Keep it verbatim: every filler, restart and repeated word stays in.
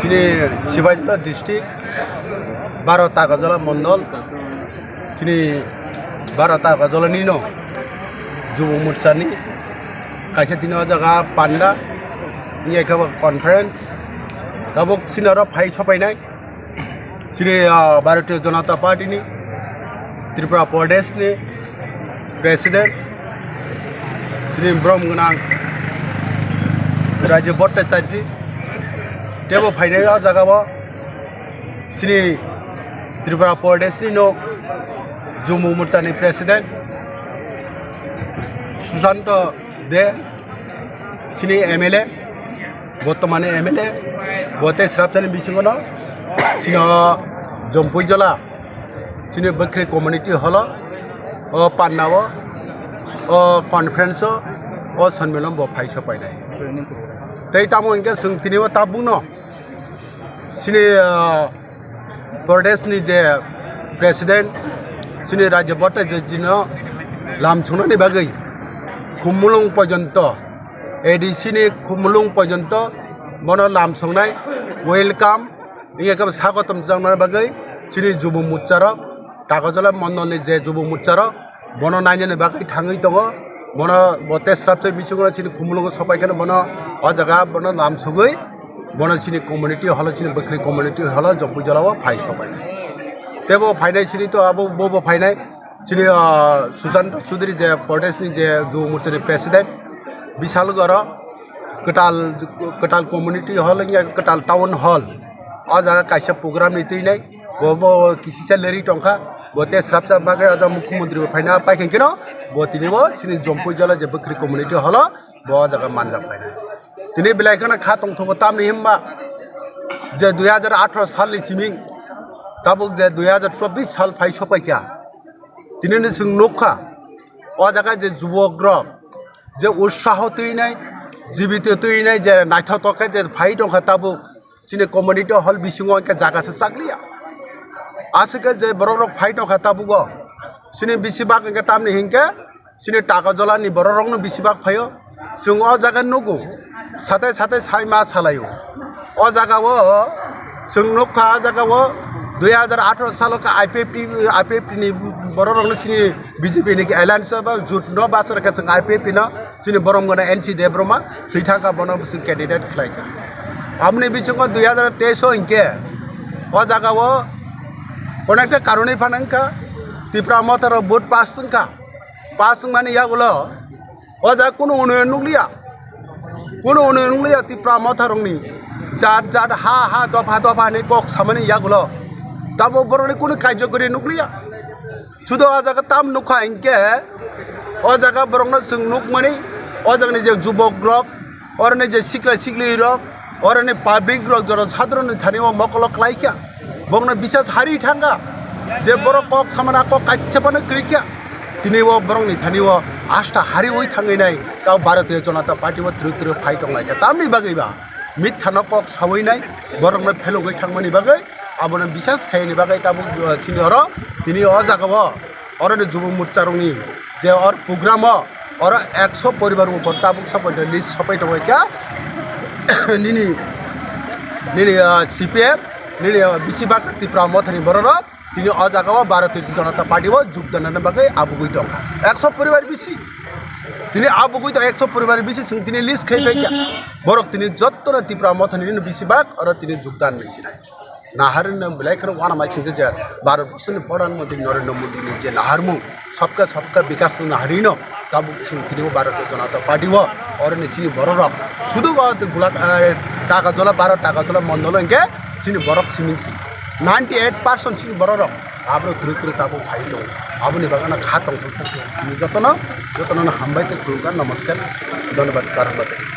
Chini Sibaijala district, baro Takarjala mondol, chini baro Takarjala nino Jubo Morchani kaisa tini o jaga panda, wngya khe bo conference, tabuk chini oro phai sopainai. Chini, ah, Bharatiya Janata Party ni, Tripura Pradesh ni President, chini borom gwnang Rajib Bhattacharya ji, tebo phainai o jaga o chini Tripura Pradesh ni no Jubo Morcha ni President Sushanta De, chini M L A, bortomani M L A, bo tei srapsani bisingo no chini o Jompuijala, chini Bwkhri Community Hall o, o panda o, o conference o, o sonmilon bo phai sopainai. Tei tamo hinkhe chwng tini o tabukno chini, ah, Pradesh ni je President, chini Rajib Bhattacharya jino lam sungnani bagwi Khumulwng porjonto, A D C ni Khumulwng porjonto bono lam sungnai, welcome, wngya khe swagotom jaknani bagwi chini Jubo Morcha rok, Takarjala mondol ni je Jubo Morcha rok, bono nainani bagwi thangwi tongo. Bono bo tei srapsai bisingo chini Khumulwngo sopai kheno bono o jaga bono lam sugwi bono chini community holo, chini Bwkhri Community Holo Jompuijala o phai sopai. Tei bo phainai chini to abo bo bo phainai chini, ah, Sushanta Chowdhury je Pradesh ni je Jubo Morcha ni President, Bishalgarh o kwtal, kwtal Community Hall wngya kwtal Town Hall, o jaga kaisa program ni twi nai. Bo, bo kisisa leri tongkha, bo tei srapsa bagwi o jaga mukhyamantri bo phaina paikha keno, bo tini bo chini Jompuijala je Bwkhri Community Holo bo o jaga manjak phaina. Tini belai kheno kha tongthogo, tamni himba je dui hajar atharo salni siming tabuk je dui hajar chobbish sal phai sopaikha. Tini ni chwng nukha o jaga je jubokrok je utsaho twinai, jibito twinai, je naithotok khe je phai tongkha tabuk. Chini community hall bisingo hwnkhe jaga se chakliya. Aswk khe je borok rok phai tongkha tabugo. Chini bisi bak hwnkhe tamni hinkhe chini Takarjala ni borok rokno bisi bak phaio. Chwng o jaga nugo. Satai satai sai ma salaio. O jaga o chwng nukha, o jaga o dui hajar atharo salo khe I P F T, I P F T ni borok rokno chini B J P ni alliance ba jut no bachar khe chwng I P F T no chini borom gana N C Debbarma thwi thangkha, bono bwswk candidate khlaikha. Aboni bisingo dui hajar teis o hinkhe o jaga o onekta karonwi phano wngkha, Tipra Motha rok vote pass wngkha, pass wngmani yagulo o jaga kunu unoyon nukliya, kunu unoyon nukliya Tipra Motha rokni, jat jat ha ha dopha dopha hinwi kok samani yagulo tabuk borokni kunu karjokori nukliya. Sudo o jaga tam nukha hinkhe, o jaga borokno chwng nukmani, o jagani je jubok rok, oroni je sikla sikli rok, oroni public rok, jono sadharonni thani o mokolo klaikha, bokno bisas hari thangkha, je borok kok samana kok kaisa phano kwikha, tini o borokni thani o asta hariwi thangwi nai, tao Bharatiya Janata Party o twrwk twrwk phai tonglaikha, tamni bagwi ba? Mithano kok sawi nai, borokno phelogwi thangmani bagwi, abono bisas khaini bagwi tabuk, uh, chini oro, tini o jaga o, oro ni Jubo Morcha rokni je or program o, oro ekso poribar upor tabuk sopai list sopai tongwi kha, nini, nini, uh, C P M, nini, uh, bisi bak Tipra Motha ni borok rok, tini o jaga o Bharatiya Janata Party o jogdan rwna bagwi abugwi tongkha. Ekso poribar bisi. Tini abugwi tong ekso poribar bisi chwng tini list khai paikha. Borok tini jotono Tipra Motha ni bisi bak oro tini jogdan ni sinai. Naharino belai kheno uanamai singsa je Bharat borsoni Pradhan Mantri Narendra Modi ni je naharmung, sabka sabka bikas no naharino tabuk chwng tini o Bharatiya Janata Party o oro ni chini borok rok sudu o gulak, eh, Takarjala, baro Takarjala mondolo hinkhe chini borok siming si ninety eight percent chini borok rok. Abro twrwk twrwk tabuk phai tongo. Aboni bagwi no kha tong thok thok. Jotono, jotono no hambai tei khulumkha, namaskar, dhonnobad, barokno.